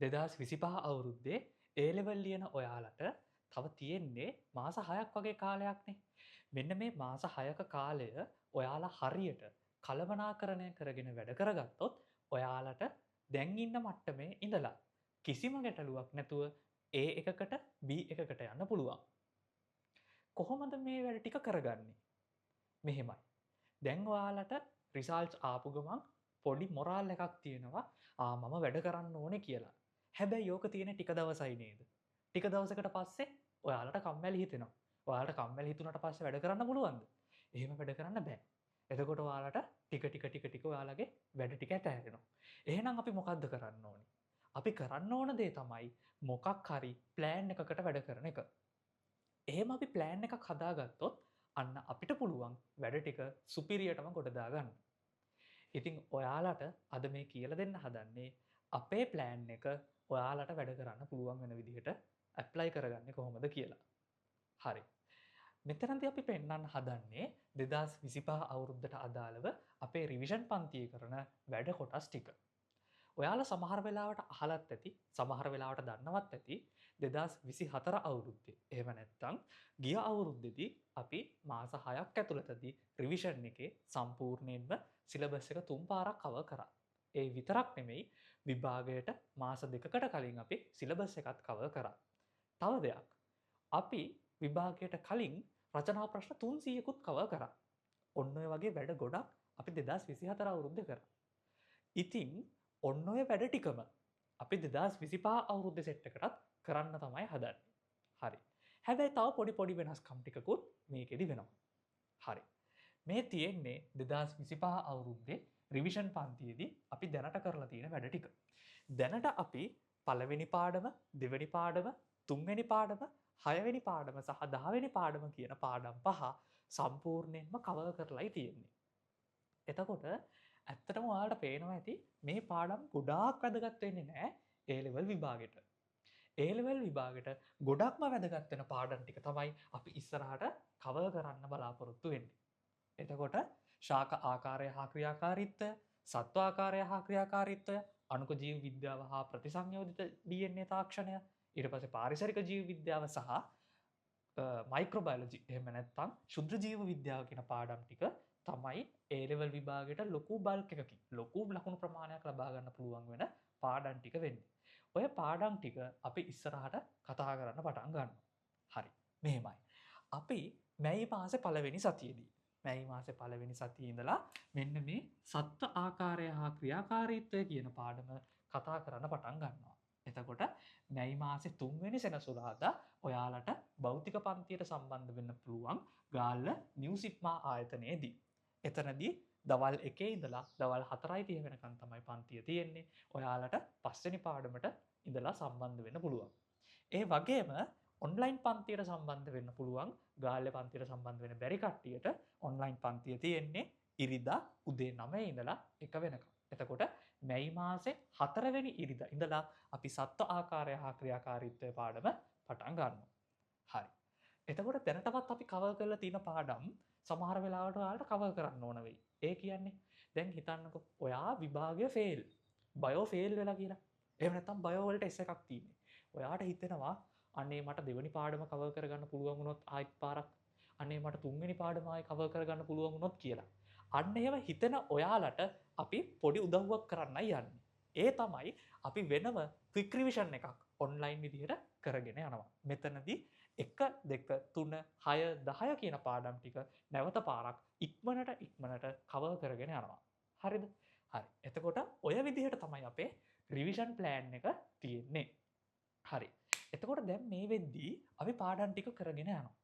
2025 අවුරුද්දේ ඒ ලෙවල් ලියන ඔයාලට තව තියෙන්නේ මාස 6ක් වගේ කාලයක්නේ. මෙන්න මේ මාස 6ක කාලය ඔයාලා හරියට කළමනාකරණය කරගෙන වැඩ කරගත්තොත් ඔයාලට දැන් ඉන්න මට්ටමේ ඉඳලා කිසිම ගැටලුවක් නැතුව A එකකට B එකකට යන්න පුළුවන්. කොහොමද මේ වැඩ ටික කරගන්නේ? මෙහෙමයි. දැන් ඔයාලට රිසල්ට්ස් ආපු ගමන් පොඩි මොරාල් එකක් තියෙනවා. ආ, මම වැඩ කරන්න ඕනේ කියලා. හැබැයි ඕක තියෙන ටික දවසයි නේද? ටික දවසකට පස්සේ ඔයාලට කම්මැලි හිතෙනවා. ඔයාලට කම්මැලි හිතුණාට පස්සේ වැඩ කරන්න පුළුවන්ද? එහෙම වැඩ කරන්න බෑ. එතකොට ඔයාලට ටික ටික ටික ටික ඔයාලගේ වැඩ ටික ඇතහැරෙනවා. එහෙනම් අපි මොකද්ද කරන්න ඕනේ? අපි කරන්න ඕන දේ තමයි මොකක් හරි ප්ලෑන් එකකට වැඩ කරන එක. එහෙම අපි ප්ලෑන් එකක් හදාගත්තොත් අන්න අපිට පුළුවන් වැඩ ටික සුපිරියටම ගොඩ දාගන්න. ඉතින් ඔයාලට අද මේ කියලා දෙන්න හදන්නේ අපේ ප්ලෑන් එක ඔයාලට වැඩ කරන්න පුළුවන් වෙන විදිහට ඇප්ලයි කරගන්නේ කොහොමද කියලා. හරි. මෙතනදී අපි පෙන්වන්න හදන්නේ 2025 අවුරුද්දට අදාළව අපේ රිවිෂන් පන්තියේ කරන වැඩ කොටස් ටික. ඔයාලා සමහර වෙලාවට අහලත් ඇති, සමහර වෙලාවට දන්නවත් ඇති 2024 අවුරුද්දේ. එහෙම නැත්නම් ගිය අවුරුද්දේදී අපි මාස 6ක් ඇතුළතදී රිවිෂන් එකේ සම්පූර්ණයෙන්ම සිලබස් එක 3 පාරක් කවර් කරා. ඒ විතරක් නෙමෙයි, විභාගයට මාස 2කට කලින් අපි සිලබස් එකත් කවර් කරා. තව දෙයක්, අපි විභාගයට කලින් රචනා ප්‍රශ්න 300කුත් කවර් කරා. ඔන්න ඔය වගේ වැඩ ගොඩක් අපි 2024 අවුරුද්දේ කරා. ඉතින් ඔන්න ඔය වැඩ ටිකම අපි 2025 අවුරුද්දේ සෙට් එකටත් කරන්න තමයි හදන්නේ. හරි. හැබැයි තව පොඩි පොඩි වෙනස්කම් ටිකකුත් මේකෙදි වෙනවා. හරි. මේ තියෙන්නේ 2025 අවුරුද්දේ රිවිෂන් පන්තියේදී අපි දැනට කරලා තියෙන වැඩ ටික. දැනට අපි පළවෙනි පාඩම, දෙවෙනි පාඩම, තුන්වෙනි පාඩම, හයවෙනි පාඩම සහ 10වෙනි පාඩම කියන පාඩම් පහ සම්පූර්ණයෙන්ම කවර් කරලායි තියෙන්නේ. එතකොට ඇත්තටම ඔයාලට පේනවා ඇති මේ පාඩම් ගොඩාක් වැදගත් වෙන්නේ නෑ ඒ ලෙවල් විභාගෙට. ඒ ලෙවල් විභාගෙට ගොඩක්ම වැදගත් වෙන පාඩම් ටික තමයි අපි ඉස්සරහට කවර් කරන්න බලාපොරොත්තු වෙන්නේ. එතකොට ශාක ආකාරය හා ක්‍රියාකාරීත්වය, සත්ව ආකාරය හා ක්‍රියාකාරීත්වය, අණුක ජීව විද්‍යාව හා ප්‍රතිසංයෝජිත DNA තාක්ෂණය, ඊට පස්සේ පාරිසරික ජීව විද්‍යාව සහ මයික්‍රෝබයොලොජි, එහෙම නැත්නම් ශුද්‍ර ජීව විද්‍යාව කියන පාඩම් ටික තමයි ඒ ලෙවල් විභාගයට ලොකු බල්ක් එකකින් ලොකු ලකුණු ප්‍රමාණයක් ලබා ගන්න පුළුවන් වෙන පාඩම් ටික වෙන්නේ. ඔය පාඩම් ටික අපි ඉස්සරහට කතා කරන්න පටන් ගන්නවා. හරි. මෙහෙමයි. අපි මැයි මාසේ පළවෙනි සතියේදී, මැයි මාසේ පළවෙනි සතියේ ඉඳලා මෙන්න මේ සත්ව ආකාරය හා ක්‍රියාකාරීත්වය කියන පාඩම කතා කරන්න පටන් ගන්නවා. එතකොට මැයි මාසේ තුන්වෙනි සෙනසුරාදා ඔයාලට භෞතික පන්තියට සම්බන්ධ වෙන්න පුළුවන් ගාල්ල නිව් සිප්මා ආයතනයේදී. එතනදී දවල් 1 ඉඳලා දවල් 4:30 වෙනකන් තමයි පන්තිය තියෙන්නේ. ඔයාලට පස්වෙනි පාඩමට ඉඳලා සම්බන්ධ වෙන්න පුළුවන්. ඒ වගේම ඔන්ලයින් පන්තියට සම්බන්ධ වෙන්න පුළුවන්. ගාල්ල පන්තියට සම්බන්ධ වෙන්න බැරි කට්ටියට ඔන්ලයින් පන්තිය තියෙන්නේ ඉරිදා උදේ 9 ඉඳලා 1 වෙනකම්. එතකොට මැයි මාසේ හතරවෙනි ඉරිදා ඉඳලා අපි සත්ව ආකාරය හා ක්‍රියාකාරීත්වය පාඩම පටන් ගන්නවා. හරි. එතකොට දැනටමත් අපි කවර් කරලා තියෙන පාඩම් සමහර වෙලාවට ඔයාලට කවර් කරන්න ඕන වෙයි. ඒ කියන්නේ දැන් හිතන්නකෝ ඔයා විභාගය ෆේල්, බයෝ ෆේල් වෙලා කියලා. එහෙම නැත්නම් බයෝ වලට S එකක් තියෙන්නේ. ඔයාට හිතෙනවා අනේ මට දෙවෙනි පාඩම කවර් කරගන්න පුළුවන් වුණොත් ආයෙත් පාරක්, අනේ මට තුන්වෙනි පාඩම ආයෙ කවර් කරගන්න පුළුවන් වුණොත් කියලා. අන්න එහෙම හිතෙන ඔයාලට අපි පොඩි උදව්වක් කරන්නයි යන්නේ. ඒ තමයි අපි වෙනම ක්වික් රිවිෂන් එකක් ඔන්ලයින් විදිහට කරගෙන යනවා. මෙතනදී 1 2 3 6 10 කියන පාඩම් ටික නැවත පාරක් ඉක්මනට ඉක්මනට කවර් කරගෙන යනවා. හරිද? හරි. එතකොට ඔය විදිහට තමයි අපේ රිවිෂන් ප්ලෑන් එක තියෙන්නේ. හරි. එතකොට දැන් මේ වෙද්දී අපි පාඩම් ටික කරගෙන යනවා.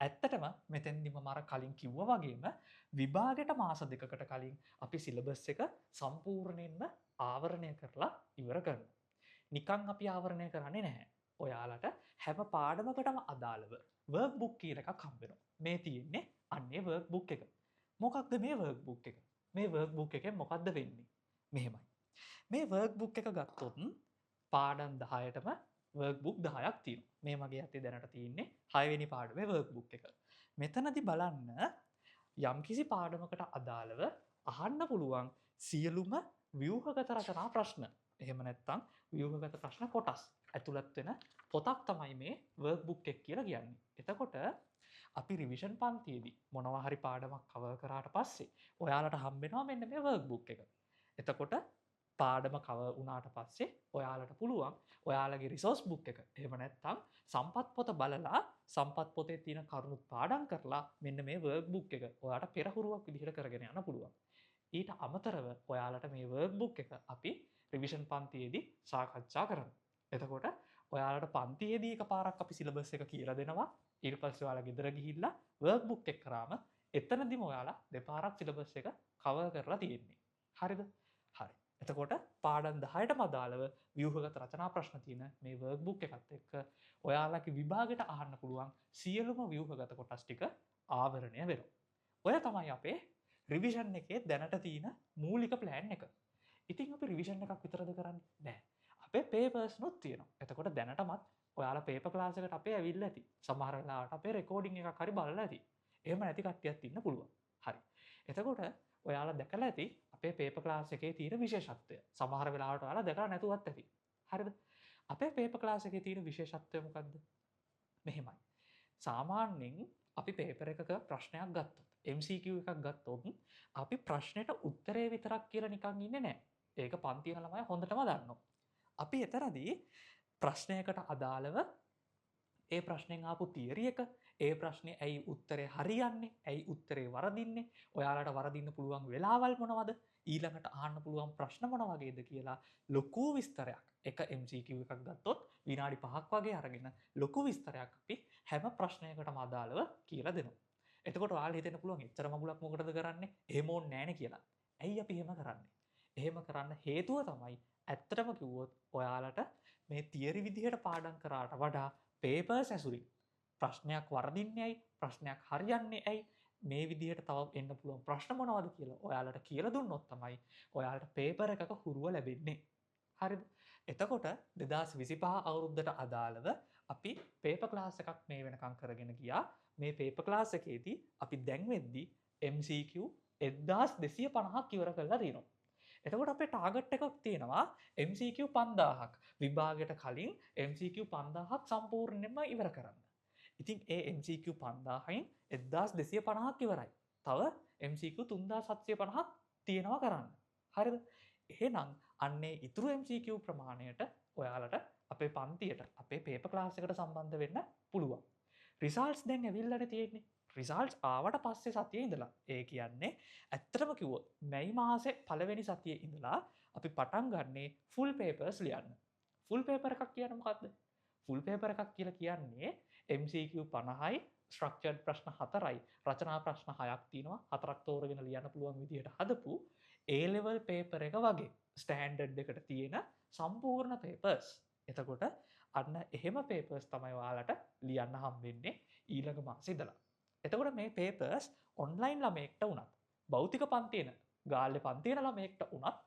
ඇත්තටම මෙතෙන්දිම මම අර කලින් කිව්වා වගේම විභාගයට මාස 2කට කලින් අපි සිලබස් එක සම්පූර්ණයෙන්ම ආවරණය කරලා ඉවර කරනවා. නිකන් අපි ආවරණය කරන්නේ නැහැ. ඔයාලට හැම පාඩමකටම අදාළව වර්ක් බුක් කියන එකක් හම්බ වෙනවා. මේ තියෙන්නේ අන්නේ වර්ක් බුක් එක. මොකක්ද මේ වර්ක් බුක් එක? මේ වර්ක් බුක් එකෙන් මොකද්ද වෙන්නේ? මෙහෙමයි. මේ වර්ක් බුක් එක ගත්තොත් පාඩම් 10ටම වර්ක් බුක් 10ක් තියෙනවා. මේ මගේ අතේ දැනට තියෙන්නේ 6 වෙනි පාඩමේ වර්ක් බුක් එක. මෙතනදි බලන්න යම්කිසි පාඩමකට අදාළව අහන්න පුළුවන් සියලුම ව්‍යුහගත රචනා ප්‍රශ්න. එහෙම නැත්නම් ව්‍යුහගත ප්‍රශ්න කොටස් ඇතුළත් වෙන පොතක් තමයි මේ වර්ක් බුක් එක කියලා කියන්නේ. එතකොට අපි රිවිෂන් පන්තියේදී මොනවා හරි පාඩමක් කවර් කරාට පස්සේ ඔයාලට හම්බ වෙනවා මෙන්න මේ වර්ක් බුක් එක. එතකොට පාඩම කවර් වුණාට පස්සේ ඔයාලට පුළුවන් ඔයාලගේ රිසෝස් බුක් එක, එහෙම නැත්නම් සම්පත් පොත බලලා සම්පත් පොතේ තියෙන කරුණු පාඩම් කරලා මෙන්න මේ වර්ක් බුක් එක ඔයාට පෙරහුරුවක් විදිහට කරගෙන යන්න පුළුවන්. ඊට අමතරව ඔයාලට මේ වර්ක් බුක් එක අපි රිවිෂන් පන්තියේදී සාකච්ඡා කරනවා. එතකොට ඔයාලට පන්තියේදී එකපාරක් අපි සිලබස් එක කියලා දෙනවා. ඊට පස්සේ ඔයාලා ගෙදර ගිහිල්ලා වර්ක් බුක් එක කරාම එතනදිම ඔයාලා දෙපාරක් සිලබස් එක කවර් කරලා තියෙන්නේ. හරිද? හරි. එතකොට පාඩම් 10ටම අදාළව ව්‍යුහගත රචනා ප්‍රශ්න තියෙන මේ වර්ක් බුක් එකත් එක්ක ඔයාලගේ විභාගෙට අහන්න පුළුවන් සියලුම ව්‍යුහගත කොටස් ටික ආවරණය වෙනවා. ඔය තමයි අපේ රිවිෂන් එකේ දැනට තියෙන මූලික ප්ලෑන් එක. ඉතින් අපි රිවිෂන් එකක් විතරද කරන්නේ? නෑ. අපේ පේපර්ස් නුත් තියෙනවා. එතකොට දැනටමත් ඔයාලා පේපර් ක්ලාස් එකට අපේ ඇවිල්ලා ඇති. සමහර වෙලාවට අපේ රෙකෝඩින් එකක් හරි බලලා ඇති. එහෙම නැති කට්ටියත් ඉන්න පුළුවන්. හරි. එතකොට ඔයාලා දැකලා ඇති අපේ පේපර් ක්ලාස් එකේ තියෙන විශේෂත්වය. සමහර වෙලාවට ඔයාලා දැකලා නැතුවත් ඇති. හරිද? අපේ පේපර් ක්ලාස් එකේ තියෙන විශේෂත්වය මොකද්ද? මෙහෙමයි. සාමාන්‍යයෙන් අපි පේපර් එකක ප්‍රශ්නයක් ගත්තොත්, MCQ එකක් ගත්තොත් අපි ප්‍රශ්නෙට උත්තරේ විතරක් කියලා නිකන් ඉන්නේ නැහැ. ඒක පන්ති යන ළමයි හොඳටම දන්නවා. අපි එතරදී ප්‍රශ්නයකට අදාළව ඒ ප්‍රශ්නෙන් ආපු තියරි එක, ඒ ප්‍රශ්නේ ඇයි උත්තරේ හරියන්නේ, ඇයි උත්තරේ වරදින්නේ, ඔයාලට වරදින්න පුළුවන් වෙලාවල් මොනවද, ඊළඟට අහන්න පුළුවන් ප්‍රශ්න මොන වගේද කියලා ලොකු විස්තරයක් එක MCQ එකක් ගත්තොත් විනාඩි 5ක් වගේ අරගෙන ලොකු විස්තරයක් අපි හැම ප්‍රශ්නයකටම අදාළව කියලා දෙනවා. එතකොට ඔයාලා හිතෙන්න පුළුවන් එච්චර මගුලක් මොකටද කරන්නේ? එහෙම ඕනේ නෑනේ කියලා. ඇයි අපි එහෙම කරන්නේ? එහෙම කරන්න හේතුව තමයි ඇත්තටම කිව්වොත් ඔයාලට මේ තියරි විදිහට පාඩම් කරාට වඩා පේපර්ස් ඇසුරින් ප්‍රශ්නයක් වරදින්නේ ඇයි, ප්‍රශ්නයක් හරියන්නේ ඇයි, මේ විදිහට තව එන්න පුළුවන් ප්‍රශ්න මොනවද කියලා ඔයාලට කියලා දුන්නොත් තමයි ඔයාලට පේපර් එකක හුරුව ලැබෙන්නේ. හරිද? එතකොට 2025 අවුරුද්දට අදාළව අපි පේපර් ක්ලාස් එකක් මේ වෙනකම් කරගෙන ගියා. මේ පේපර් ක්ලාස් එකේදී අපි දැන් වෙද්දී MCQ 1250ක් ඉවර කරලා තියෙනවා. එතකොට අපේ ටාගට් එකක් තියෙනවා MCQ 5000ක්. විභාගයට කලින් MCQ 5000ක් සම්පූර්ණයෙන්ම ඉවර කරන්න. ඉතින් ඒ MCQ 5000න් 1250ක් ඉවරයි. තව MCQ 3750ක් තියෙනවා කරන්න. හරිද? එහෙනම් අන්නේ ඉතුරු MCQ ප්‍රමාණයට ඔයාලට අපේ පන්තියට අපේ පේපර් ක්ලාස් එකට සම්බන්ධ වෙන්න පුළුවන්. රිසල්ට්ස් දැන් ඇවිල්ලානේ තියෙන්නේ. රිසල්ට්ස් ආවට පස්සේ සතියේ ඉඳලා, ඒ කියන්නේ ඇත්තටම කිව්වොත් මැයි මාසේ පළවෙනි සතියේ ඉඳලා අපි පටන් ගන්නේ ෆුල් පේපර්ස් ලියන්න. ෆුල් පේපර් එකක් කියන්නේ මොකද්ද? ෆුල් පේපර් එකක් කියලා කියන්නේ MCQ 50යි, ස්ට්‍රක්චර්ඩ් ප්‍රශ්න 4යි, රචනා ප්‍රශ්න 6ක් තියෙනවා. 4ක් තෝරගෙන ලියන්න පුළුවන් විදිහට හදපු A level paper එක වගේ ස්ටෑන්ඩඩ් එකට තියෙන සම්පූර්ණ පේපර්ස්. එතකොට අන්න එහෙම පේපර්ස් තමයි ඔයාලට ලියන්න හම්බෙන්නේ ඊළඟ මාසෙ ඉඳලා. එතකොට මේ පේපර්ස් ඔන්ලයින් ළමයෙක්ට වුණත්, භෞතික පන්තියන, ගාල්ලේ පන්තියන ළමයෙක්ට වුණත්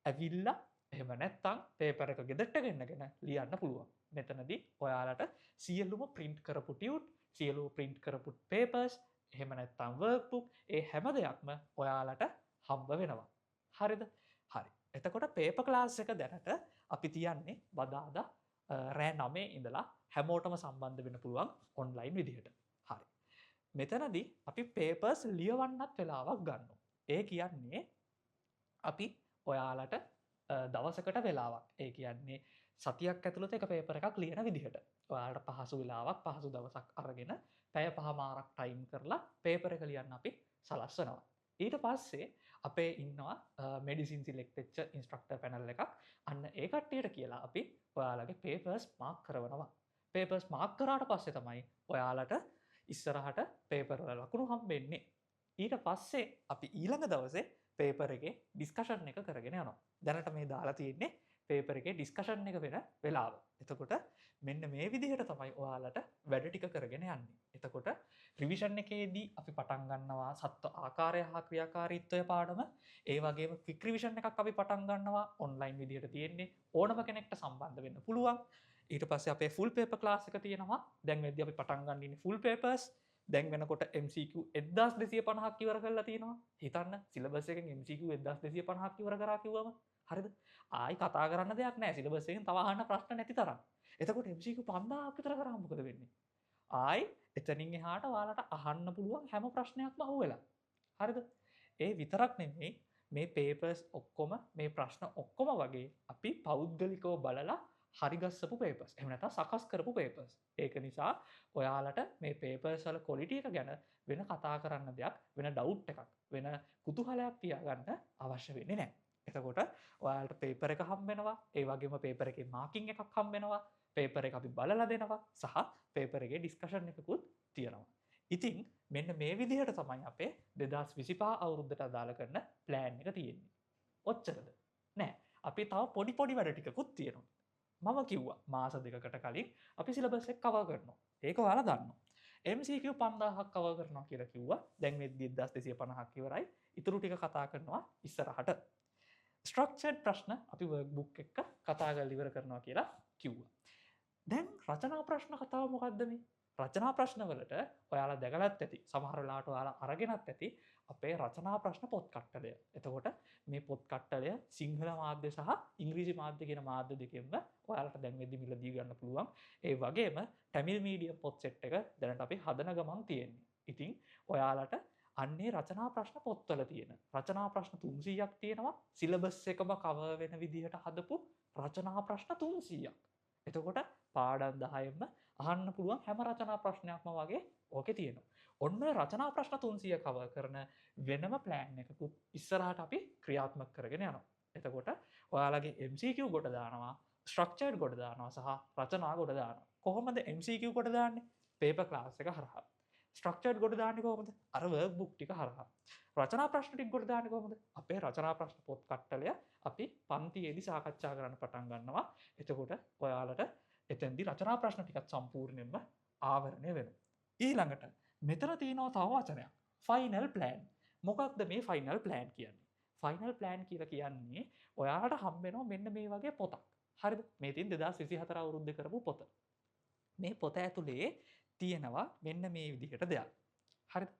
ඇවිල්ලා එහෙම නැත්නම් පේපර් එක ගෙදරට ගෙන්නගෙන ලියන්න පුළුවන්. මෙතනදී ඔයාලට සියලුම ප්‍රින්ට් කරපු ටියුට්, සියලුම ප්‍රින්ට් කරපු පේපර්ස්, එහෙම නැත්නම් වර්ක් බුක්, ඒ හැම දෙයක්ම ඔයාලට හම්බ වෙනවා. හරිද? හරි. එතකොට පේපර් ක්ලාස් එක දැනට අපි තියන්නේ බදාදා රෑ 9 ඉඳලා හැමෝටම සම්බන්ධ වෙන්න පුළුවන් ඔන්ලයින් විදිහට. හරි. මෙතනදී අපි පේපර්ස් ලියවන්නත් වෙලාවක් ගන්නවා. ඒ කියන්නේ අපි ඔයාලට දවසකට වෙලාවක්. ඒ කියන්නේ සතියක් ඇතුළත එක පේපර් එකක් ලියන විදිහට. ඔයාලට පහසු වෙලාවක් පහසු දවසක් අරගෙන පැය පහමාරක් ටයිම් කරලා පේපර් එක ලියන්න අපි සලස්වනවා. ඊට පස්සේ අපේ ඉන්නවා මෙඩිසින් සිලෙක්ට් වෙච්ච ඉන්ස්ට්‍රක්ටර් පැනල් එකක්. අන්න ඒ කට්ටියට කියලා අපි ඔයාලගේ පේපර්ස් මාක් කරවනවා. පේපර්ස් මාක් කරාට පස්සේ තමයි ඔයාලට ඉස්සරහට පේපර් වල ලකුණු හම්බෙන්නේ. ඊට පස්සේ අපි ඊළඟ දවසේ පේපර් එකේ ඩිස්කෂන් එක කරගෙන යනවා. දැනට මේ දාලා තියෙන්නේ පේපර් එකේ ඩිස්කෂන් එක වෙන වෙලාව. එතකොට මෙන්න මේ විදිහට තමයි ඔයාලට වැඩ ටික කරගෙන යන්නේ. එතකොට රිවිෂන් එකේදී අපි පටන් ගන්නවා සත්ව ආකාරය හා ක්‍රියාකාරීත්වය පාඩම. ඒ වගේම ක්වික් රිවිෂන් එකක් අපි පටන් ගන්නවා ඔන්ලයින් විදිහට තියෙන්නේ. ඕනම කෙනෙක්ට සම්බන්ධ වෙන්න පුළුවන්. ඊට පස්සේ අපේ ෆුල් පේපර් ක්ලාස් එක තියෙනවා. දැන් වෙද්දී අපි පටන් ගන්න ඉන්නේ ෆුල් පේපර්ස්. දැන් වෙනකොට MCQ 1250ක් ඉවර කරලා තියෙනවා. හිතන්න සිලබස් එකෙන් MCQ 1250ක් ඉවර කරා කිව්වම. හරිද? ආයි කතා කරන්න දෙයක් නෑ. සිලබස් එකෙන් තව අහන්න ප්‍රශ්න නැති තරම්. එතකොට MCQ 5000ක් විතර කරාම මොකද වෙන්නේ? ආයි එතනින් එහාට ඔයාලට අහන්න පුළුවන් හැම ප්‍රශ්නයක්ම අහුවෙලා. හරිද? ඒ විතරක් නෙමෙයි, මේ පේපර්ස් ඔක්කොම, මේ ප්‍රශ්න ඔක්කොම වගේ අපි පෞද්ගලිකව බලලා හරිගස්සපු පේපර්ස්. එහෙම නැත්නම් සකස් කරපු පේපර්ස්. ඒක නිසා ඔයාලට මේ පේපර්ස් වල ක්වොලිටි එක ගැන වෙන කතා කරන්න දෙයක්, වෙන ඩවුට් එකක්, වෙන කුතුහලයක් තියාගන්න අවශ්‍ය වෙන්නේ නැහැ. එතකොට ඔයාලට පේපර් එක හම්බ වෙනවා, ඒ වගේම පේපර් එකේ මාකින් එකක් හම්බ වෙනවා, පේපර් එක අපි බලලා දෙනවා සහ පේපර් එකේ ඩිස්කෂන් එකකුත් තියෙනවා. ඉතින් මෙන්න මේ විදිහට තමයි අපේ 2025 අවුරුද්දට අදාළ කරන ප්ලෑන් එක තියෙන්නේ. ඔච්චරද? නෑ. අපි තව පොඩි පොඩි වැඩ ටිකකුත් තියෙනවා. මම කිව්වා මාස දෙකකට කලින් අපි සිලබස් එක කවර් කරනවා. ඒක ඔයාලා දන්නවා. MCQ 5000ක් කවර් කරනවා කියලා කිව්වා. දැන් මේ 2250ක් ඉවරයි. ඉතුරු ටික කතා කරනවා ඉස්සරහට. ස්ට්‍රක්චර්ඩ් ප්‍රශ්න අපි වර්ක් බුක් එක්ක කතා කරලා ඉවර කරනවා කියලා කිව්වා. දැන් රචනා ප්‍රශ්න කතාව මොකද්ද මේ? රචනා ප්‍රශ්න වලට ඔයාලා දැකලත් ඇති. සමහර වෙලාවට ඔයාලා අරගෙනත් ඇති අපේ රචනා ප්‍රශ්න පොත් කට්ටලය. එතකොට මේ පොත් කට්ටලය සිංහල මාධ්‍ය සහ ඉංග්‍රීසි මාධ්‍ය කියන මාධ්‍ය දෙකෙන්ම ඔයාලට දැන් වෙද්දි මිලදී ගන්න පුළුවන්. ඒ වගේම ටැමිල් මීඩියම් පොත් සෙට් එක දැනට අපි හදන ගමන් තියෙන්නේ. ඉතින් ඔයාලට අන්නේ රචනා ප්‍රශ්න පොත්වල තියෙන රචනා ප්‍රශ්න 300ක් තියෙනවා. සිලබස් එකම කවර් වෙන විදිහට හදපු රචනා ප්‍රශ්න 300ක්. එතකොට පාඩම් 10න්ම අහන්න පුළුවන් හැම රචනා ප්‍රශ්නයක්ම වගේ ඕකේ තියෙනවා. ඔන්න ඔය රචනා ප්‍රශ්න 300 කවර් කරන වෙනම ප්ලෑන් එකකුත් ඉස්සරහට අපි ක්‍රියාත්මක කරගෙන යනවා. එතකොට ඔයාලගේ MCQ ගොඩ දානවා, ස්ට්‍රක්චර්ඩ් ගොඩ දානවා සහ රචනා ගොඩ දානවා. කොහොමද MCQ ගොඩ දාන්නේ? පේපර් ක්ලාස් එක හරහා. ස්ට්‍රක්චර්ඩ් ගොඩ දාන්නේ කොහොමද? අර වර්ක් බුක් ටික හරහා. රචනා ප්‍රශ්න ටික ගොඩ දාන්නේ කොහොමද? අපේ රචනා ප්‍රශ්න පොත් කට්ටලය අපි පන්තියේදී සාකච්ඡා කරන්න පටන් ගන්නවා. එතකොට ඔයාලට එතෙන්දී රචනා ප්‍රශ්න ටිකත් සම්පූර්ණයෙන්ම ආවරණය වෙනවා. ඊළඟට මෙතන තියෙනවා තව වචනයක්, ෆයිනල් ප්ලෑන්. මොකක්ද මේ ෆයිනල් ප්ලෑන් කියන්නේ? ෆයිනල් ප්ලෑන් කියලා කියන්නේ ඔයාලට හම්බ වෙනවා මෙන්න මේ වගේ පොතක්. හරිද? මේ තියෙන 2024 අවුරුද්දේ කරපු පොත. මේ පොත ඇතුලේ තියෙනවා මෙන්න මේ විදිහට දෙයක්. හරිද?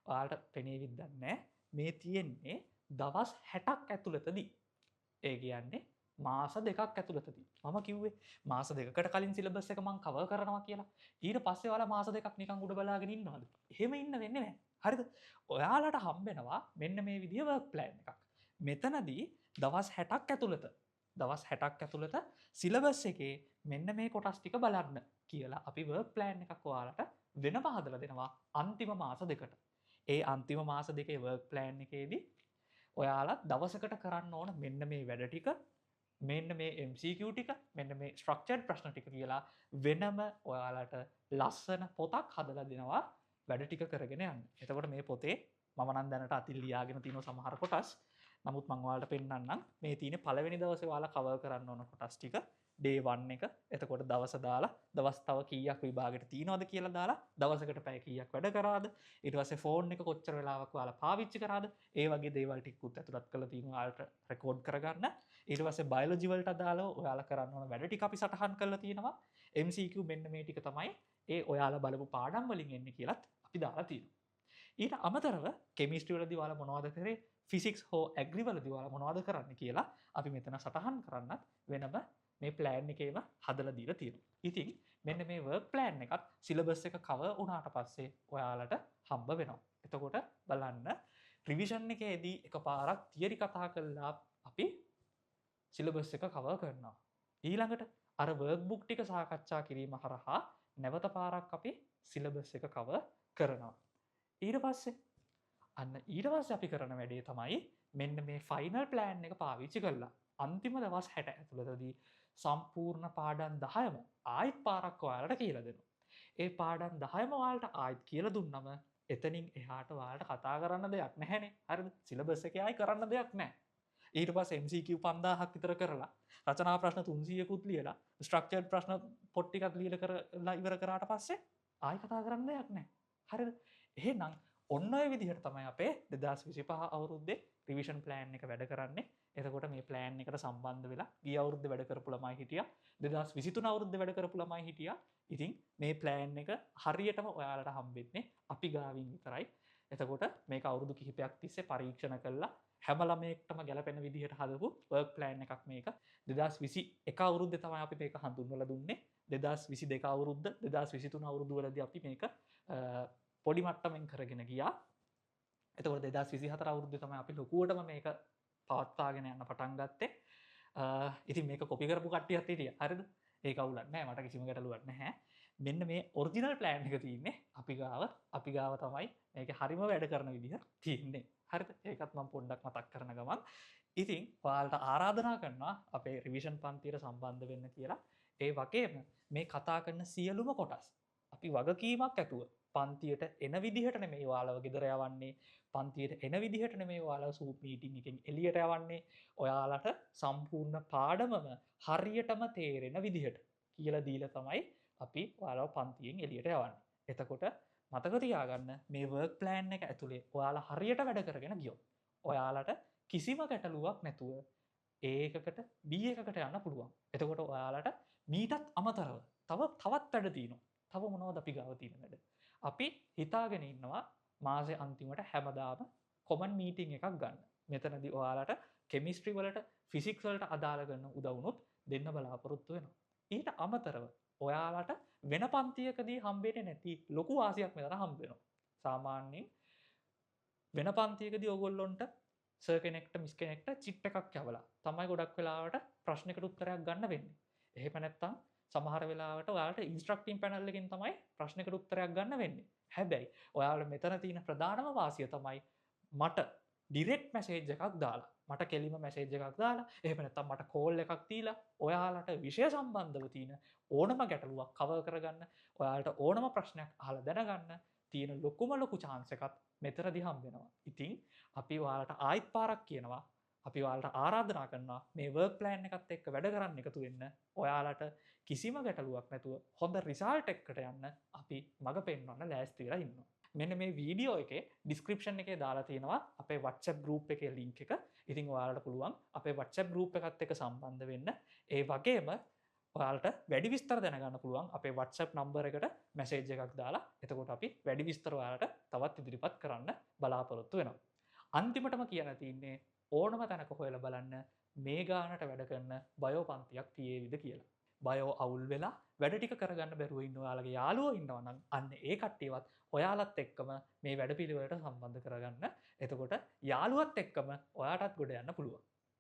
ඔයාලට පෙනේවිද දන්නේ නැහැ. මේ තියෙන්නේ දවස් 60ක් ඇතුළතදී. ඒ කියන්නේ මාස දෙකක් ඇතුළතදී. මම කිව්වේ මාස දෙකකට කලින් සිලබස් එක මං කවර් කරනවා කියලා. ඊට පස්සේ ඔයාලා මාස දෙකක් නිකන් උඩ බලාගෙන ඉන්නවද? එහෙම ඉන්න වෙන්නේ නැහැ. හරිද? ඔයාලට හම්බෙනවා මෙන්න මේ විදිය වර්ක් ප්ලෑන් එකක්. මෙතනදී දවස් 60ක් ඇතුළත, දවස් 60ක් ඇතුළත සිලබස් එකේ මෙන්න මේ කොටස් ටික බලන්න කියලා අපි වර්ක් ප්ලෑන් එකක් ඔයාලට වෙනම හදලා දෙනවා අන්තිම මාස දෙකට. ඒ අන්තිම මාස දෙකේ වර්ක් ප්ලෑන් එකේදී ඔයාලා දවසකට කරන්න ඕන මෙන්න මේ වැඩ ටික, මෙන්න මේ MCQ ටික, මෙන්න මේ ස්ට්‍රක්චර්ඩ් ප්‍රශ්න ටික කියලා වෙනම ඔයාලට ලස්සන පොතක් හදලා දෙනවා වැඩ ටික කරගෙන යන්න. එතකොට මේ පොතේ මම නම් දැනට අතින් ලියාගෙන තියෙන සමහර කොටස්. නමුත් මං ඔයාලට පෙන්නන්නම් මේ තියෙන පළවෙනි දවසේ ඔයාලා කවර් කරන්න ඕන කොටස් ටික ඩේ 1 එක. එතකොට දවස දාලා දවස් තව කීයක් විභාගෙට තියෙනවද කියලා දාලා දවසකට පැය කීයක් වැඩ කරාද, ඊට පස්සේ ෆෝන් එක කොච්චර වෙලාවක් ඔයාලා පාවිච්චි කරාද, ඒ වගේ දේවල් ටිකකුත් ඇතුළත් කරලා තියෙනවා ඔයාලට රෙකෝඩ් කරගන්න. ඊට පස්සේ බයොලොජි වලට අදාළව ඔයාලා කරන්න ඕන වැඩ ටික අපි සටහන් කරලා තියෙනවා. MCQ මෙන්න මේ ටික තමයි ඒ ඔයාලා බලපු පාඩම් වලින් එන්නේ කියලත් අපි දාලා තියෙනවා. ඊට අමතරව කෙමිස්ට්‍රි වලදී ඔයාලා මොනවද කරේ, ෆිසික්ස් හෝ ඇග්‍රි වලදී ඔයාලා මොනවද කරන්නේ කියලා අපි මෙතන සටහන් කරන්නත් වෙනම මේ ප්ලෑන් එකේම හදලා දීලා තියෙනවා. ඉතින් මෙන්න මේ වර්ක් ප්ලෑන් එකත් සිලබස් එක කවර් වුණාට පස්සේ ඔයාලට හම්බ වෙනවා. එතකොට බලන්න රිවිෂන් එකේදී එකපාරක් තියරි කතා කරලා අපි සිලබස් එක කවර් කරනවා. ඊළඟට අර වර්ක් බුක් ටික සාකච්ඡා කිරීම හරහා නැවත පාරක් අපි සිලබස් එක කවර් කරනවා. ඊට පස්සේ අන්න ඊට පස්සේ අපි කරන වැඩේ තමයි මෙන්න මේ ෆයිනල් ප්ලෑන් එක පාවිච්චි කරලා අන්තිම දවස් 60 ඇතුළතදී සම්පූර්ණ පාඩම් 10ම ආයිත් පාරක් ඔයාලට කියලා දෙනවා. ඒ පාඩම් 10ම ඔයාලට ආයිත් කියලා දුන්නම එතනින් එහාට ඔයාලට කතා කරන්න දෙයක් නැහැනේ. හරිද? සිලබස් එකේ ආයි කරන්න දෙයක් නැහැ. ඊට පස්සේ MCQ 5000ක් විතර කරලා රචනා ප්‍රශ්න 300කුත් ලියලා ස්ට්‍රක්චර්ඩ් ප්‍රශ්න පොත් ටිකක් ලියලා කරලා ඉවර කරාට පස්සේ ආයි කතා කරන්න දෙයක් නැහැ. හරිද? එහෙනම් ඔන්න ඔය විදිහට තමයි අපේ 2025 අවුරුද්දේ රිවිෂන් ප්ලෑන් එක වැඩ කරන්නේ. එතකොට මේ ප්ලෑන් එකට සම්බන්ධ වෙලා ගිය අවුරුද්දේ වැඩ කරපු ළමයි හිටියා, 2023 අවුරුද්දේ වැඩ කරපු ළමයි හිටියා. ඉතින් මේ ප්ලෑන් එක හරියටම ඔයාලට හම්බෙන්නේ අපි ගාවින් විතරයි. එතකොට මේක අවුරුදු කිහිපයක් තිස්සේ පරීක්ෂණ කළා හැම ළමයෙක්ටම ගැලපෙන විදිහට හදපු වර්ක් ප්ලෑන් එකක් මේක. 2021 අවුරුද්දේ තමයි අපි මේක හඳුන්වලා දුන්නේ. 2022 අවුරුද්ද, 2023 අවුරුදු වලදී අපි මේක පොඩි මට්ටමින් කරගෙන ගියා. එතකොට 2024 අවුරුද්දේ තමයි අපි ලොකුවටම මේක පවත්වාගෙන යන්න පටන් ගත්තේ. ඉතින් මේක කොපි කරපු කට්ටියත් හිටියා. හරිද? ඒක අවුලක් නෑ, මට කිසිම ගැටලුවක් නැහැ. මෙන්න මේ ඔරිජිනල් ප්ලෑන් එක තියෙන්නේ අපි ගාව. අපි ගාව තමයි මේක හරිම වැඩ කරන විදිහ තියෙන්නේ. හරිද? ඒකත් මම පොඩ්ඩක් මතක් කරන ගමන්. ඉතින් ඔයාලට ආරාධනා කරනවා අපේ රිවිෂන් පන්තියට සම්බන්ධ වෙන්න කියලා. ඒ වගේම මේ කතා කරන සියලුම කොටස් අපි වගකීමක් ඇතුව පන්තියට එන විදිහට නෙමෙයි ඔයාලව ගෙදර යවන්නේ, පන්තියට එන විදිහට නෙමෙයි ඔයාලව සූප් මීටින් එකෙන් එළියට යවන්නේ. ඔයාලට සම්පූර්ණ පාඩමම හරියටම තේරෙන විදිහට කියලා දීලා තමයි අපි ඔයාලව පන්තියෙන් එළියට යවන්නේ. එතකොට මතක තියාගන්න මේ වර්ක් ප්ලෑන් එක ඇතුලේ ඔයාලා හරියට වැඩ කරගෙන ගියොත් ඔයාලට කිසිම ගැටලුවක් නැතුව A එකකට B එකකට යන්න පුළුවන්. එතකොට ඔයාලට මීටත් අමතරව තවත් වැඩ තියෙනවා. තව මොනවද අපි ගාව තියෙන වැඩ? අපි හිතාගෙන ඉන්නවා මාසේ අන්තිමට හැමදාම කොමන් මීටින් එකක් ගන්න. මෙතනදී ඔයාලට කෙමිස්ට්‍රි වලට ෆිසික්ස් වලට අදාළ කරන උදව්නුත් දෙන්න බලාපොරොත්තු වෙනවා. ඊට අමතරව ඔයාලට වෙන පන්තියකදී හම්බෙන්නේ නැති ලොකු වාසියක් මෙතන හම්බ වෙනවා. සාමාන්‍යයෙන් වෙන පන්තියකදී ඔයගොල්ලොන්ට සර් කෙනෙක්ට මිස් කෙනෙක්ට චිට් එකක් යවලා තමයි ගොඩක් වෙලාවට ප්‍රශ්නයකට උත්තරයක් ගන්න වෙන්නේ. එහෙම නැත්නම් සමහර වෙලාවට ඔයාලට ඉන්ස්ට්‍රක්ටිං පැනල් එකෙන් තමයි ප්‍රශ්නයකට උත්තරයක් ගන්න වෙන්නේ. හැබැයි ඔයාලට මෙතන තියෙන ප්‍රධානම වාසිය තමයි මට ඩිරෙක්ට් මැසේජ් එකක් දාලා, මට කෙලිම මැසේජ් එකක් දාලා, එහෙම නැත්නම් මට කෝල් එකක් දීලා ඔයාලට විෂය සම්බන්ධව තියෙන ඕනම ගැටලුවක් කවර් කරගන්න, ඔයාලට ඕනම ප්‍රශ්නයක් අහලා දැනගන්න තියෙන ලොකුම ලොකු චාන්ස් එකක් මෙතනදී හම්බ වෙනවා. ඉතින් අපි ඔයාලට ආයිත් පාරක් කියනවා, අපි ඔයාලට ආරාධනා කරනවා මේ වර්ක් ප්ලෑන් එකත් එක්ක වැඩ කරන්න එකතු වෙන්න. ඔයාලට කිසිම ගැටලුවක් නැතුව හොඳ රිසල්ට් එකකට යන්න අපි මඟ පෙන්වන්න ලෑස්ති වෙලා ඉන්නවා. මෙන්න මේ වීඩියෝ එකේ ඩිස්ක්‍රිප්ෂන් එකේ දාලා තියෙනවා අපේ WhatsApp group එකේ link එක. ඉතින් ඔයාලට පුළුවන් අපේ WhatsApp group එකත් එක්ක සම්බන්ධ වෙන්න. ඒ වගේම ඔයාලට වැඩි විස්තර දැනගන්න පුළුවන් අපේ WhatsApp number එකට මැසේජ් එකක් දාලා. එතකොට අපි වැඩි විස්තර ඔයාලට තවත් ඉදිරිපත් කරන්න බලාපොරොත්තු වෙනවා. අන්තිමටම කියන්න තියෙන්නේ ඕනම තැනක හොයලා බලන්න මේ ගානට වැඩ කරන බයෝ පන්තියක් තියේවිද කියලා. බයෝ අවුල් වෙලා වැඩ ටික කරගන්න බැරුව ඉන්න ඔයාලගේ යාළුවෝ ඉන්නවා නම් අන්න ඒ කට්ටියවත් ඔයාලත් එක්කම මේ වැඩපිළිවෙලට සම්බන්ධ කරගන්න. එතකොට යාළුවත් එක්කම ඔයාටත් ගොඩ යන්න පුළුවන්.